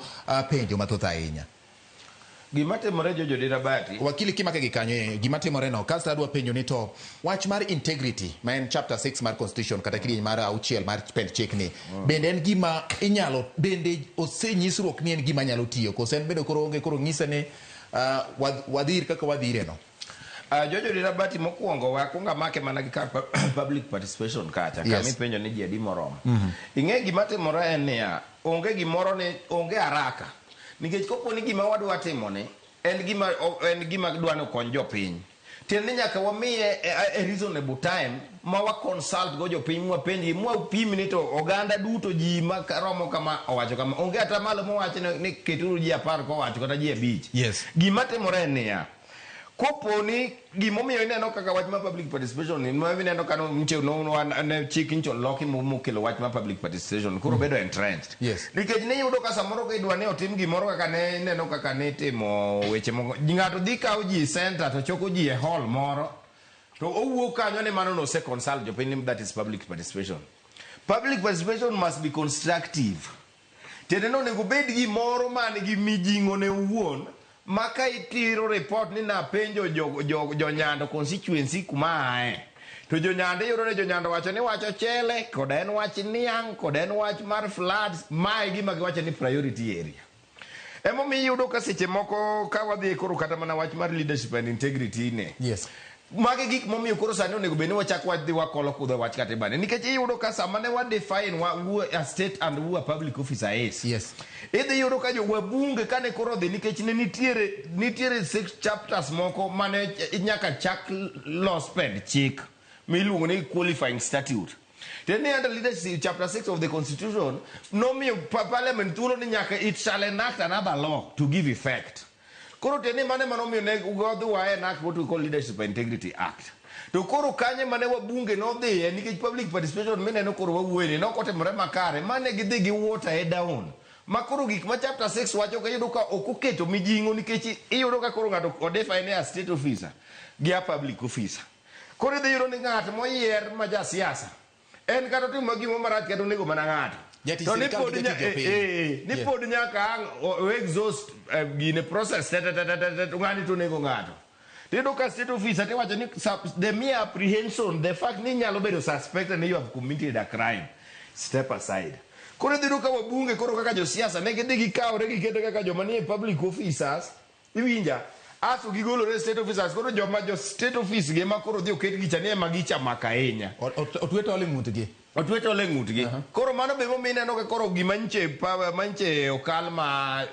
Speaker 1: penjo mathoth ahinya.
Speaker 3: Gima timore, Jojo Dirabati.
Speaker 1: Wakili, kimake gi kanyo, gima timore no kasto adwa penjo ni to wach mar integrity ma en chapter 6 mar constitution kata kidieny mar auchiel mar pend chik ni bende en gima inyalo, bende osenyisruok ni en gima nyalo tiyo, koso en bende koro onge koro ng'ise ni wadhir kaka wadhire no?
Speaker 3: Jojo Dirabati, mokwongo we akwongo amake mana gi kar public participation kacha kama ipenjo ni ji adi moromo. Ing'e gima timore en niya, onge gimoro ni onge haraka, nikech kopo ni gima wadwa timo ni en gima dwa ni okony jopiny, tiende ni nyaka wamiye a reasonable time ma wa consult go jopiny, mwapenjgi, mwapim ni to oganda duto, ji ma romo kama owacho kama. Onge atamalo mowacho ni keturu ji 10 kowacho kata ji 5. Gima timore en niya, kopo ni gimomiyo ineno kaka wach mar public participation ni ma ineno ka nche ne chik ncho loki mokelo wach mar public participation koro bedo entrenched, nikech niyudo ka samoro ka idwa ni otim gimoro kaka ne ineno kaka nitimo weche moko, ng'ato dhi kawo ji center to choko ji e hall moro to owuok kanyo ni mano nose consult jopiny ni that is public participation. Public participation must be constructive. Tiende ni onego bed gimoro man gi mijing'o ne owuon, ma ka itiro report ni napenjo jo Nyando constituency kuma ae, to jo Nyando, iyudo ni jo Nyando wacho ni wach ochele kod en wach niang' kod en wach mar floods, mae gima giwacho ni priority area. Emomiyo iyudo ka seche moko ka wadhi koro kata mana wach mar leadership and integrity ne, magi gik momiyo koro sani onego bed ni wachak wadhi wakolo kudho e wach katiba ni, nikech iyudo ka sama ne wa define wa who a state and who a public officer is, idhi yudo ka jo wabunge kane koro odhi, nikech ne nitiere six chapters moko mane nyaka chak los pend chik miluongo ni qualifying statute. Tiende ni under leadership, chapter 6 of the constitution nomiyo parliament thuolo ni nyaka it shall enact another law to give effect. Koro tiende ni mane manomiyo ne godhi wa enact what we call Leadership and Integrity Act. To koro kanye mane wabunge nodhiye, nikech public participation mineno koro wawuoye ni nok otimore makare, mane gidhi gi water e down ma koro gik ma chapter 6 wacho ka iyudo ka ok oketo mijing'o, nikech iyudo ka koro ng'ato odefine a state officer gi a public officer. Koro idhi yudo ni ng'at moyier ma jasiasa en kata otimo gimo marach kata onego mana ng'ato,
Speaker 1: Jatich
Speaker 3: to ni
Speaker 1: sirkal
Speaker 3: pod
Speaker 1: gi jatich jopiny.
Speaker 3: ni pod nyaka ang' o exhaust gine process te te te te te te, to ng'ani to onego ng'ato. Tiyudo ka state officer tiwacho ni the mere apprehension, the fact ni inyalo bedo suspected ni you have committed a crime, step aside. Koro idhi yudo ka wabunge koro kaka josiasa ne gidhi gikawre gikete kaka joma nie public officers, iwinja, aso gigolore state officers. Koro joma jo state office gi ema koro dhi oket gicha ni ema gichamako ahinya.
Speaker 1: Otwe tol e ng'utgi.
Speaker 3: Otwe tol e ng'utgi. Koro mano be momiyo ineno ka koro gima nche manche okal ma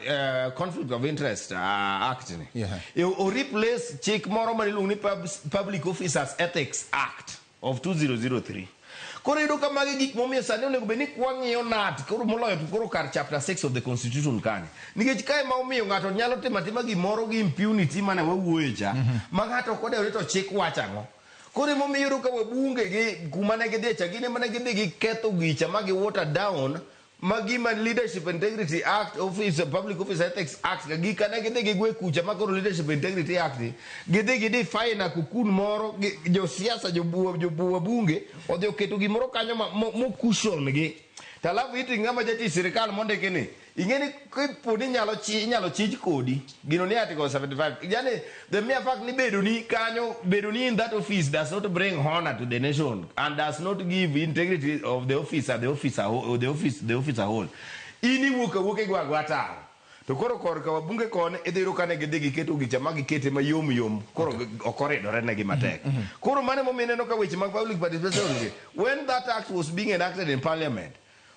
Speaker 3: Conflict of Interest Act ni o replace chik moro ma iluongo ni Public Officers Ethics Act of 2003. Koro iyudo ka magi gik momiyo sani onego bed ni kwang'iyo nat koro moloyo to koro kar chapter 6 of the constitution kani, nikech kae ma omiyo ng'ato nyalo timo atima gimoro gi impunity mane wawuoye cha, ma ng'ato ok odewo ni to chik wacho ang'o. Koro emomiyo iyudo ka wabunge gi kuma ne gidhiye cha, gin ema ne gidhi giketho gicha ma gi water down ma gima Leadership Integrity Act, office Public Office Ethics Act ka gika ne gidhi gigwe kucha, ma koro Leadership Integrity Act ni, gidhi gidefine a cocoon moro josiasa, jobuwa bunge odhi oketo gimoro kanyo mo cushion gi to alafu iti ng'ama jatich sirikal mondiki ni ing'e ni kapo ni inyalo chich kodi gino ni article 75, yani the mere fact ni bedo ni kanyo, bedo ni in that office does not bring honor to the nation and does not give integrity of the officer, the officer the office, the officer whole. In iwuok awuok igwa agwa taro. To koro korka wabunge koni idhi yudo kane gidhi giketo gicha ma gikete mayom yom, koro ok oridore negi matek. Koro mano emomiyo ineno ka weche mag public participation gi, when that act was being enacted in parliament,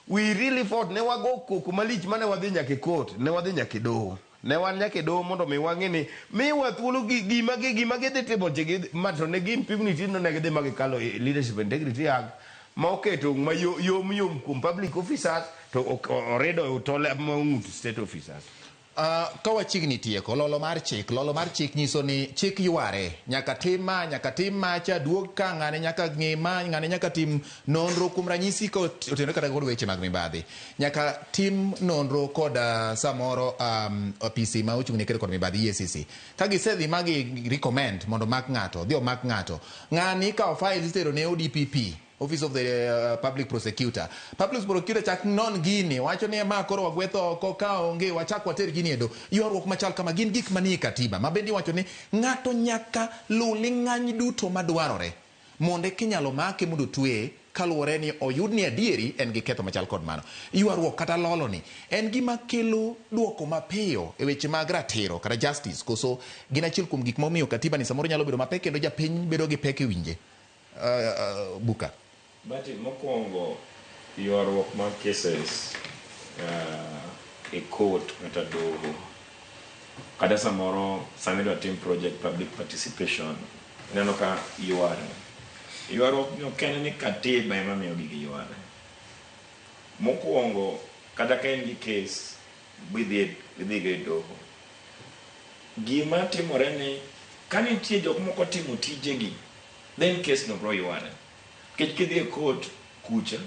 Speaker 3: we really fought. Ne wago koko malich mane wadhi nyaka e court, ne wadhi nyaka e doho. Ne wan nyaka e doho mondo mi wang'e ni miwa thuolo gi gima gi gima gidhi timo che gidhi ma to ne gi impunity no ne gidhi ma gikalo e Leadership Integrity Act ma oketo ma yom yom kuom public officers to orido e otole ma ng'ut state officers.
Speaker 1: Ka wachiegni tieko, lolo mar chik. Lolo mar chik nyiso ni chik yware. Nyaka tim ma, nyaka tim macha, duog ka, ng'ane nyaka ng'i ma, ng'ane nyaka tim nonro. Kuom ranyisi ka otenore kata kod weche mag mibadhi. Nyaka tim nonro kod samoro apisi ma ochung' ne kedo kod mibadhi, EACC. Ka gisedhi ma gi recommend mondo omak ng'ato, odhi omak ng'ato. Ng'ani ikawo files itero ne ODPP. Office of the Public Prosecutor. Public Prosecutor chak non gini, wacho ni ma koro wagwetho oko ka onge wachak water gini e doho. Ywaruok machal kama gin gik manie katiba ma bende iwacho ni ng'ato nyaka luw ling'any duto madwarore mondo eka inyalo make mondo otweye kaluwore ni oyud ni adieri en gi ketho machal kod mano. Ywaruok kata lolo ni en gima kelo duoko mapiyo e weche mag ratiro kata justice koso gin achiel kuom gik momiyo katiba ni samoro nyalo bedo mapek kendo japiny bedo gi pek e winje. Buka.
Speaker 4: Bati mokwongo ywaruok mag cases e court kata doho kata samoro sama idwa tim project public participation ineno ka yware. Ywaruok ni ok en ni katiba ema miyo gigi yware. Mokwongo kata ka in gi case bidhi idhigo e doho. Gima timore ni ka nitie jok moko timo tijegi then case no bro yware. Nikech kidhi e court kucha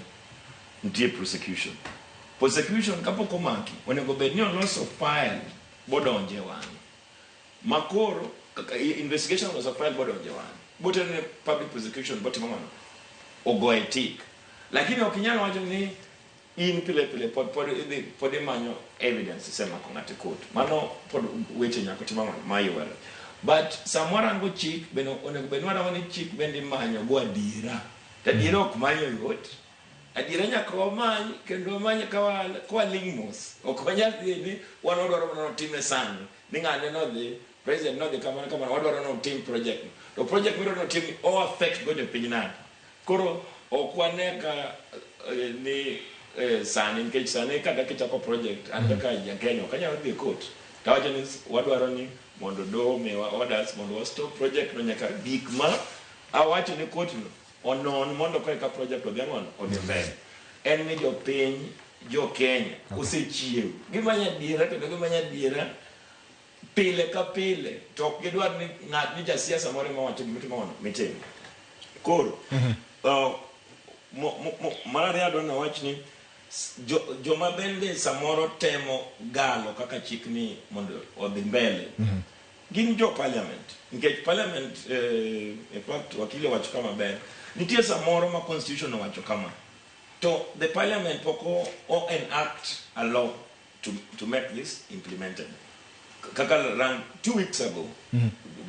Speaker 4: nitie prosecution. Prosecution kapok omaki onego bed ni oloso file bodonje e wang'e. Ma koro kaka investigation oloso file bodonje e wang'e. Botero ne public prosecution botimo ang'ono? Ogoye tick. Lakini ok inyal wacho ni in pile pile pod pod idhi pod imanyo evidence isemako ng'ato e court. Mano pod weche nyaka tim ang'ono? Mayware. But sama warango chik bende onego bed ni warango ni chik bende imanyo go adiera. To adiera ok manyo yot. Adiera nyaka wamany kendo wamany ka waling' mos. Ok wanyal dhi ni wan wadwaro mana notime sani. Ni ng'ane nodhi, president nodhi kamano kamano, wadwaro ni otim project no. To project midwaro ni otim ni o affect go jopiny nade? Koro ok wane ka ni sani nikech sani kata kichako project an kaka ja Kenya ok anyal dhi e court tawacho ni wadwaro ni mondo doho omiwa orders mondo wa stop project no nyaka gik ma awacho ne court no onon mondo koreka project odhi ang'ono odhi mbele. En ni jopiny jo Kenya osechiew gimanyo adiera kendo gimanyo adiera pile ka pile to ok gidwar ni ng'at ni jasiasa moro ema wacho gima itimo mitimo. Koro mar ariyo adwa nawach ni joma bende samoro temo galo kaka chik ni mondo odhi mbele gin jo parliament nikech parliament in fact wakili owacho kama ber nitie samoro ma constitution owacho kama to the parliament pok o enact a law to make this implemented. Kaka ran 2 weeks ago,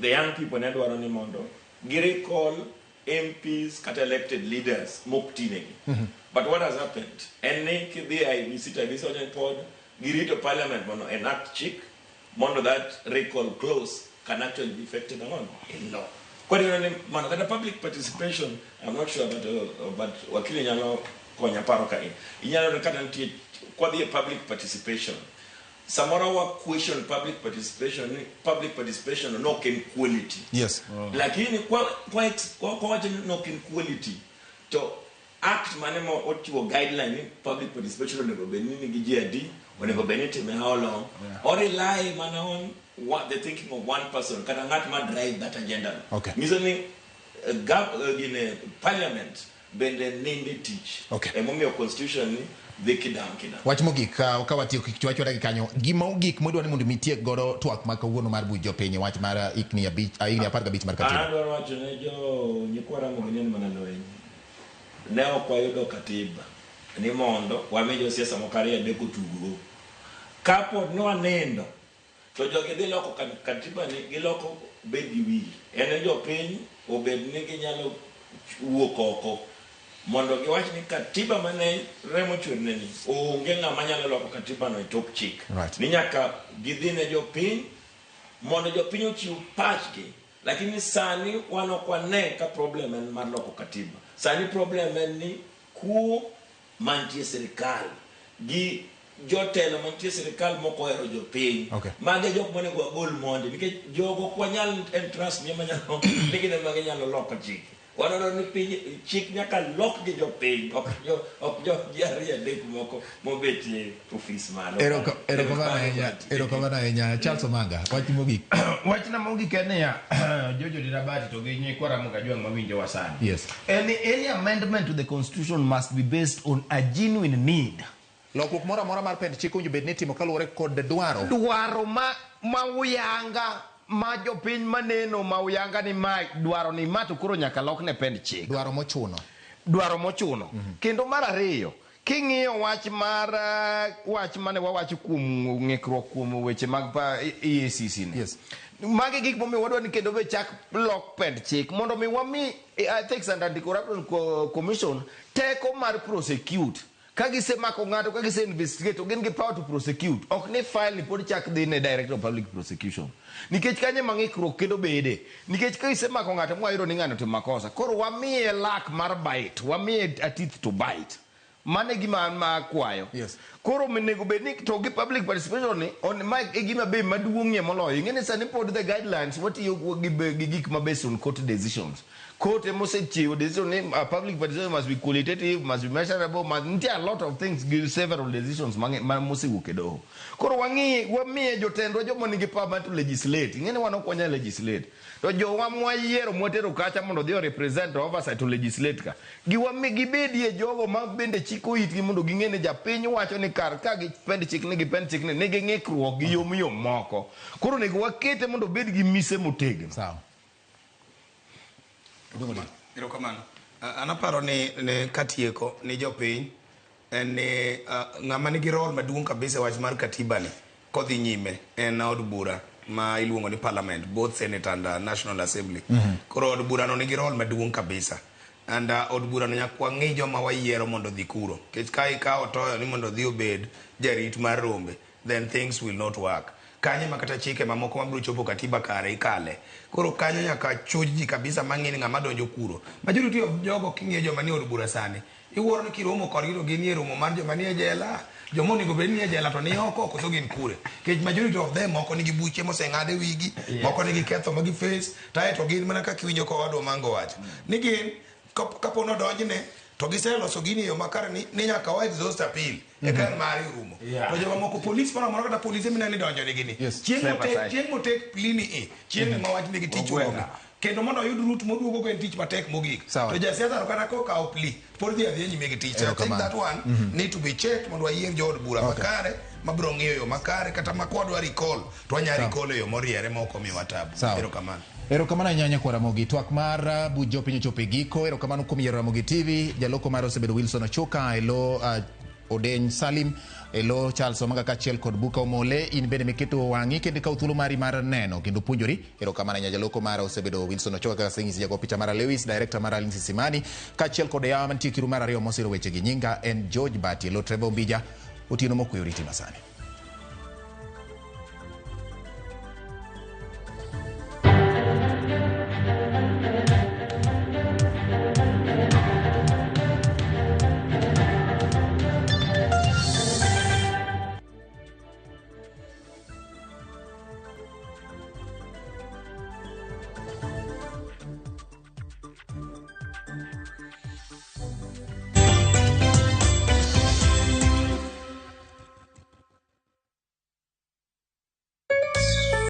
Speaker 4: the young people ne dwaro ni mondo gi recall MPs kata elected leaders mok tinegi. But what has happened? En ni kidhi e IEBC to IEBC wacho ni pod girito parliament mondo enact chik mondo that recall clause can actually be effected ang'ono in law. Koro ineno ni mano kata public participation, I'm not sure but wakili nyalo konya paro ka in. Inyalo yudo kata nitie kwadhi e public participation samoro wa question public participation ni public participation no ok en quality. Lakini kwa wacho ni ok en quality to act mane ma ochiwo guideline ni public participation onego bed ni nigi ji adi, onego bed ni itime how long, or rely mana on what the thinking of one person kata ng'at ma drive that agenda no. Nyiso ni gine parliament bende ninde tich. Emomiyo constitution ni dhi kidam kidam.
Speaker 1: Wach mogik ka watieko kik chwachwa gi kanyo gima ogik modwa ni mondo mitiek godo twak ma kawuono mar buch jopiny wach mar higni abich higni 15 mar katiba.
Speaker 4: Adwaro wacho ne jo nyikwa Ramogi ni en mana lweny. Ne ok wayudo katiba ni mondo wami josiasa moko ariyo adek otuggo. Kapod ne wanindo to jogi dhi loko katiba ni giloko bed gi wiyi. En ni jopiny obed ni ginyalo wuok oko mondo giwach ni katiba mane remo chwerne ni onge ng'ama nyalo loko katiba no e tok chik. Ni nyaka gidhi ne jopiny mondo jopiny ochiw pachgi. Lakini sani wan ok wane ka problem en mar loko katiba. Sani problem en ni kuo mantie sirikal gi Jotelo mantie e sirikal mok ohero jopiny.
Speaker 1: Okay.
Speaker 4: Mago e jok monego wagol mondi nikech jogo ok wanyal entrust ni ema nyalo ni gin ema ginyalo loko chike. Wadwaro ni piny chik nyaka lok gi jopiny ok jo ok jo ji ariyo adek moko mobet e ofis malo.
Speaker 1: Erokamano ahinya, erokamano ahinya. Charles Omanga, wach mogik.
Speaker 3: Wachna mogik en niya, Jojo Dirabati to gi nyikwa Ramogi Ajwang' mawinjowa sani.
Speaker 1: Yes.
Speaker 3: Any amendment to the constitution must be based on a genuine need.
Speaker 1: Lokruok moro amora mar pend chik owinjo bed ni itimo kaluwore kod dwaro.
Speaker 3: Dwaro ma ma uyanga ma jopiny maneno ma uyanga ni ma dwaro ni ma to koro nyaka lokne pend chik.
Speaker 1: Dwaro mochuno.
Speaker 3: Dwaro mochuno. Kendo mar ariyo, king'iyo wach mar wach mane wawacho kuom ng'ikruok kuom weche mag pa EACC ni.
Speaker 1: Yes.
Speaker 3: Magi gik momiyo wadwa ni kendo be chak lok pend chik mondo mi wami Ethics and Anti-Corruption Commission teko mar prosecute. Ka gisemako ng'ato, ka gise investigate, to gin gi power to prosecute. Ok ni file ni pod chak dhi ne Director of Public Prosecution. Nikech kanyo ema ng'ikruok kendo bede. Nikech ka isemako ng'ato mwayudo ni ng'ano otimo makosa, koro wamiye luck mar bite, wamiye a teeth to bite. Mano e gima an ma akwayo.
Speaker 1: Yes.
Speaker 3: Koro onego bed ni to gi public participation ni on ma e gima be maduong'ie moloyo. Ing'e ni sani pod the guidelines watiyo gi gik ma based on court decisions. Court ema osechiwo decision ni public participation must be qualitative, must be measurable, must, nitie a lot of things gi several decisions ma mosewuok e doho. Koro wang'i wamiye jotendwa joma nigi power mar to legislate. Ing'e ni wan ok wanyal legislate. To jowa mwayiero mwatero kacha mondo odhi o represent oversight to legislate ka. Giwami gibedie jogo ma bende chiko itgi mondo ging'e ni japiny wacho ni kar ka gipend chikni gipend chikni nigi ng'ikruok gi yom yom moko. Koro onego wakete mondo obed gi mise motegno.
Speaker 1: Sawa.
Speaker 2: Erokamano. An aparo ni, ni katieko ni jopiny en ni ng'ama nigi role maduong' kabisa e wach mar katiba ni kodhi nyime en od bura ma iluongo ni parliament, both Senate and National Assembly. Koro od bura no nigi role maduong' kabisa. And od bura no nyaka wang'i joma wayiero mondo odhi kuro. Nikech ka ikawo toyo ni mondo odhi obed jarit mar rombe, then things will not work. Kanyo ema kata chike mamoko mabiro chopo katiba kare ikale. Koro kanyo nyaka chuj ji kabisa mang'e ni ng'ama donjo kuro. Majority of jogo king'iyo joma nie od bura sani, iwuoro ni kiromo kodgi to ginie romo mar joma nie jela, joma onego bed ni e jela to ni oko koso gin kure. Nikech majority of them moko nigi buche moseng'ad e wigi, moko nigi ketho ma gi face, to ae to gin mana kaka iwinjo ka owadwa Mango wacho. Ni gin kapo nodonjne to giseloso gini e yo makare ni nyaka wa exhaust appeal eka en mari orumo. To joma moko police moro amora kata polise mineno ni donjo nigi ni.
Speaker 1: Yes.
Speaker 2: Chieng'
Speaker 3: Step
Speaker 2: motek
Speaker 3: aside.
Speaker 2: chieng' motek plea ni e, chieng' ma wach nigi tich
Speaker 3: Ogwenda.
Speaker 2: orumo. Kendo mondo oyud route moduogo go en tich matek mogik.
Speaker 1: Sawa.
Speaker 2: To jasiasa to kata kokawo plea, pod dhi adhiya nyime gi tich. I think
Speaker 1: Erokamano.
Speaker 2: that one need to be checked mondo wayier jood bura makare mabiro ng'iyo yo makare kata ma kwadwa recall to wanya recall e yo moriere ma ok omiwa tabu.
Speaker 1: Sawa.
Speaker 2: Erokamano.
Speaker 1: Erokamano ahinya nyakwa Ramogi. Twak mar buch jopiny ochopo e giko. Erokamano kuom yiero Ramogi TV. Jaloko mare osebedo Wilson Ochuka, elo Odeny Salim, elo Charles Omanga kaachiel kod Buka Omole. In bende miketo wang'i kendo ikawo thuolo mari mar neno kendo puonjori. Erokamano ahinya jaloko mara osebedo Wilson Ochuka kaka aseng'isi jago picha mara Lewis, director mara Lindsay Simani, kaachiel kod yawa mantie kiru mar ariyo mosiro wechegi. Nyinga en George Bati, elo Trevor Ombija. Otieno mokwe oriti masani.